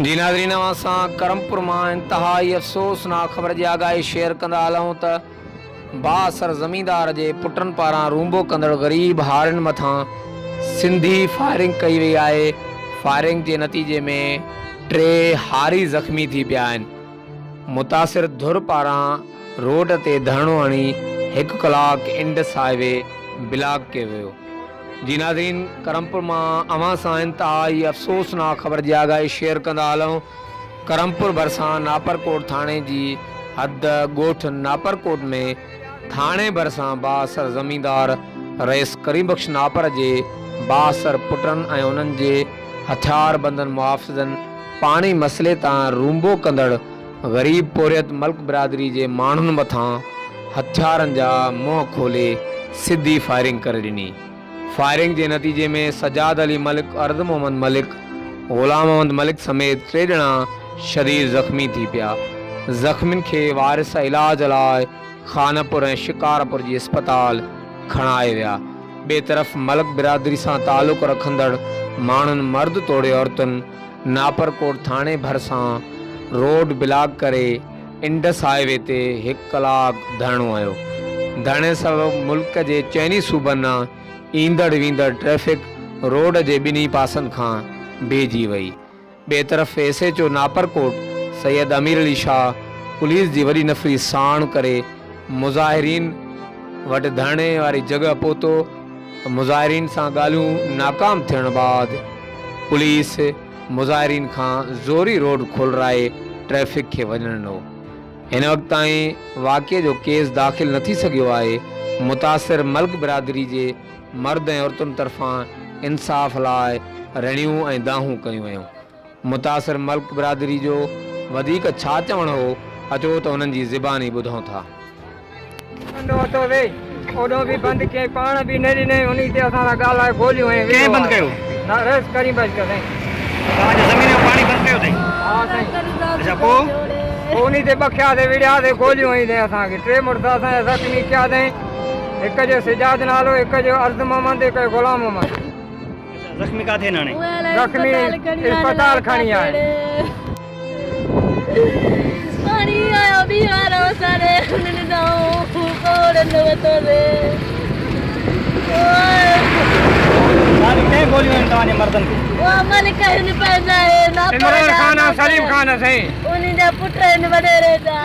جي ناظرين اوهان سان ڪرمپور مان انتهائي افسوسناڪ خبر جي آگاهي شيئر ڪندا هلون ته بااثر زميندار جي پٽن پاران رونبو ڪندڙ غريب هارين مٿان سنڌي فائرنگ ڪئي وئي آهي فائرنگ جي نتيجي ۾ ٽي هاري زخمي ٿي پيا آهن متاثر ڌر پاران روڊ تي ڌرڻو هڻي هڪ ڪلاڪ انڊس هاء وي بلاڪ ڪيو ويو. جي ناظرين ڪرمپور مان اوهان سان انتهائي افسوسناڪ خبر جي آگاهي شيئر ڪندا هلون ڪرمپور ڀرسان ناپرڪوٽ ٿاڻي جي حد ڳوٺ ناپرڪوٽ ۾ ٿاڻي ڀرسان بااثر زميندار رئيس ڪريم بخش ناپر جي بااثر پٽن ۽ انهن جي هٿياربندن محافظن پاڻي مسئلي تان رونبو ڪندڙ غريب پورهيت ملڪ برادري جي ماڻهن مٿان هٿيارن جا منهن کولي سڌي فائرنگ ڪري ڏني. فائرنگ جي نتيجي ۾ سجاد علي ملڪ، عرض محمد ملڪ، غلام محمد ملڪ سميت ٽي ڄڻا شديد زخمي ٿي پيا. زخمين کي وارث علاج لاء خانپور ۽ شڪارپور جي اسپتال کڻائي ويا. ٻئي طرف ملڪ برادري سان تعلق رکندڙ ماڻهن مرد توڙي عورتن ناپرڪوٽ ٿاڻي ڀرسان روڊ بلاڪ ڪري انڊس هاء وي تي هڪ ڪلاڪ ڌرڻو هنيو. ڌرڻي سبب ملڪ جي چئني صوبن ڏانهن ايندڙ ويندڙ ٽريفڪ روڊ جي ٻنهي پاسن کان بيهجي وئي. ٻئي طرف S H O Naparkot Syed Amir Ali Shah police جي وڏي نفري ساڻ ڪري مظاهرين وٽ ڌرڻي واري جڳهه پهتو. مظاهرين سان ڳالهيون ناڪام ٿيڻ بعد پوليس مظاهرين کان زوري روڊ کولرائي ٽريفڪ کي وڃڻ ڏنو. هن وقت تائين واقعي جو ڪيس داخل نه ٿي سگهيو آهي. متاثر ملڪ برادري جي مرد ۽ عورتن طرفان انصاف لاء رڙيون ۽ دانهون ڪيون ويون. متاثر ملڪ برادري جو وڌيڪ ڇا چوڻ هو، اچو ته انهن جي زباني ٻڌون ٿا. ڪندو اٿو وي اوڏو به بند ڪيائين پاڻ به نه ڏنائين انهي تي اسان سان ڳالهائي گوليون هنيائين ڪنهن بند ڪيو؟ نه رئيس ڪريم بخش ڪيو سائين. توهان جي زمين جو پاڻي بند ڪيو اٿئي؟ ها سائين. اڇا پوء؟ پوء انهي تي بکيا تي وڙهيا تي گوليون هنيائين سائين اسان کي ٽي مڙس اسان جا زخمي ڪيا اٿئين هڪ جو سجاد نالو هڪ جو عرض محمد هڪ جو غلام محمد. زخمي ڪاٿي آهن هاڻي؟ زخمي اسپتال کڻي آيا آهن. پاڻي آيو بيهارو اسان ڏي انهن ڏانهن ڪوڙ نه وتو ري. توهان کي ڪنهن گوليون هنيون توهان جي مردن کي؟ اها ملڪ آهن پنهنجا اهي عمران خان ۽ سليم خان سائين. انهن جا پٽ آهن وڏيري جا.